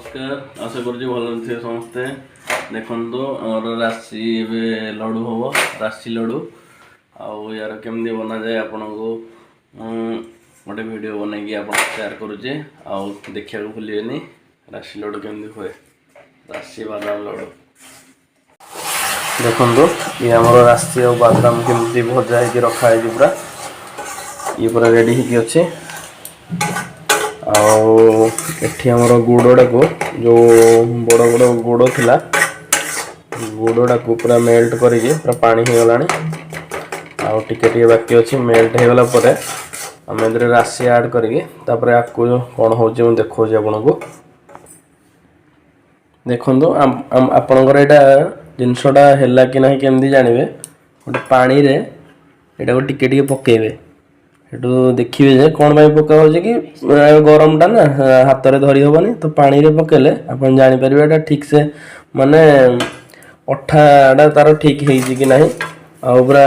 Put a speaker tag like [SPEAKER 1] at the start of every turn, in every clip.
[SPEAKER 1] ନମସ୍କାର, ଆଶା କରୁଛି ଭଲରେ ଥିବେ ସମସ୍ତେ। ଦେଖନ୍ତୁ, ଆମର ରାଶି ଏବେ ଲଡ଼ୁ ହେବ, ରାଶି ଲଡ଼ୁ। ଆଉ ୟାର କେମିତି ବନାଯାଏ ଆପଣଙ୍କୁ ମୁଁ ଗୋଟେ ଭିଡ଼ିଓ ବନେଇକି ଆପଣ ସେୟାର କରୁଛି, ଆଉ ଦେଖିବାକୁ ଭୁଲିବେନି ରାଶି ଲଡ଼ୁ କେମିତି ହୁଏ, ରାଶି ବାଦାମ ଲଡ଼ୁ। ଦେଖନ୍ତୁ, ଇଏ ଆମର ରାଶି ଆଉ ବାଦାମ କେମିତି ଭଜା ହେଇକି ରଖା ହେଇଛି, ପୁରା ଇଏ ପୁରା ରେଡ଼ି ହେଇକି ଅଛି। ଆଉ ଏଠି ଆମର ଗୁଡ଼ଟାକୁ, ଯେଉଁ ବଡ଼ ବଡ଼ ଗୁଡ଼ ଥିଲା, ଗୁଡ଼ଟାକୁ ପୁରା ମେଲ୍ଟ କରିକି ପୁରା ପାଣି ହେଇଗଲାଣି, ଆଉ ଟିକେ ଟିକେ ବାକି ଅଛି। ମେଲ୍ଟ ହେଇଗଲା ପରେ ଆମେ ଏଥିରେ ରାଶି ଆଡ଼୍ କରିକି ତାପରେ ଆକୁ କ'ଣ ହେଉଛି ମୁଁ ଦେଖାଉଛି ଆପଣଙ୍କୁ। ଦେଖନ୍ତୁ, ଆପଣଙ୍କର ଏଇଟା ଜିନିଷଟା ହେଲା କି ନାହିଁ କେମିତି ଜାଣିବେ? ଗୋଟେ ପାଣିରେ ଏଇଟାକୁ ଟିକେ ଟିକେ ପକାଇବେ, ସେଠୁ ଦେଖିବେ ଯେ କ'ଣ ପାଇଁ ପକା ହେଉଛି କି ଗରମଟା ନା ହାତରେ ଧରି ହେବନି, ତ ପାଣିରେ ପକାଇଲେ ଆପଣ ଜାଣିପାରିବେ ଏଇଟା ଠିକ୍ସେ ମାନେ ଅଠାଟା ତାର ଠିକ୍ ହେଇଛି କି ନାହିଁ, ଆଉ ପୁରା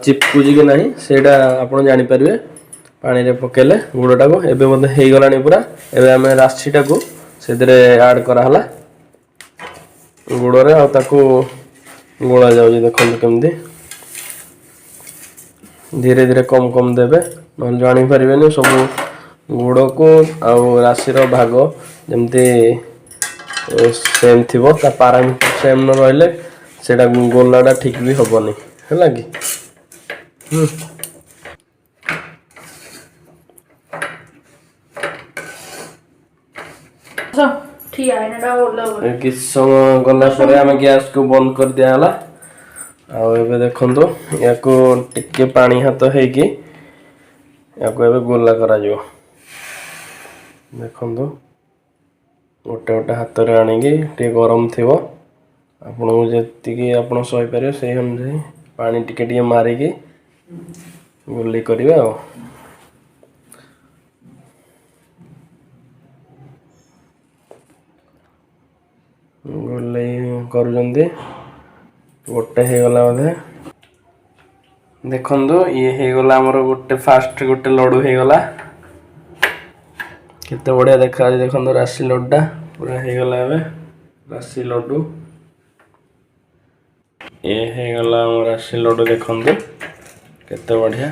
[SPEAKER 1] ଚିପକୁଛି କି ନାହିଁ, ସେଇଟା ଆପଣ ଜାଣିପାରିବେ ପାଣିରେ ପକାଇଲେ ଗୁଡ଼ଟାକୁ। ଏବେ ବୋଧେ ହେଇଗଲାଣି ପୁରା। ଏବେ ଆମେ ରାଶିଟାକୁ ସେଥିରେ ଆଡ଼୍ କରାହେଲା ଗୁଡ଼ରେ, ଆଉ ତାକୁ ଗୋଳା ଯାଉଛି। ଦେଖନ୍ତୁ କେମିତି ଧୀରେ ଧୀରେ କମ୍ କମ୍ ଦେବେ, ନହେଲେ ଜାଣିପାରିବେନି। ସବୁ ଗୁଡ଼କୁ ଆଉ ରାଶିର ଭାଗ ଯେମିତି ସେମ୍ ଥିବ, ତା ପାରାମିଟର ସେମ୍ ନ ରହିଲେ ସେଇଟା ଗୋଲାଟା ଠିକ୍ ବି ହେବନି, ହେଲା କି? କିଛି ସମୟ ଗଲା ପରେ ଆମେ ଗ୍ୟାସକୁ ବନ୍ଦ କରିଦିଆହେଲା। ଆଉ ଏବେ ଦେଖନ୍ତୁ, ୟାକୁ ଟିକେ ପାଣି ହାତ ହେଇକି ୟାକୁ ଏବେ ଗୋଲା କରାଯିବ। ଦେଖନ୍ତୁ, ଗୋଟେ ଗୋଟେ ହାତରେ ଆଣିକି, ଟିକେ ଗରମ ଥିବ, ଆପଣଙ୍କୁ ଯେତିକି ଆପଣ ସହିପାରିବେ ସେଇ ଅନୁଯାୟୀ ପାଣି ଟିକେ ଟିକେ ମାରିକି ଗୋଲି କରିବେ। ଆଉ ଗୋଲେଇ କରୁଛନ୍ତି, ଗୋଟେ ହେଇଗଲା ବୋଧେ। ଦେଖନ୍ତୁ, ଇଏ ହେଇଗଲା ଆମର ଗୋଟେ, ଫାଷ୍ଟ ଗୋଟେ ଲଡ଼ୁ ହେଇଗଲା। କେତେ ବଢ଼ିଆ ଦେଖାଯାଉଛି ଦେଖନ୍ତୁ, ରାଶି ଲଡ଼ୁଟା ପୁରା ହେଇଗଲା। ଏବେ ରାଶି ଲଡ଼ୁ ଇଏ ହେଇଗଲା ଆମ ରାଶି ଲଡ଼ୁ, ଦେଖନ୍ତୁ କେତେ ବଢ଼ିଆ।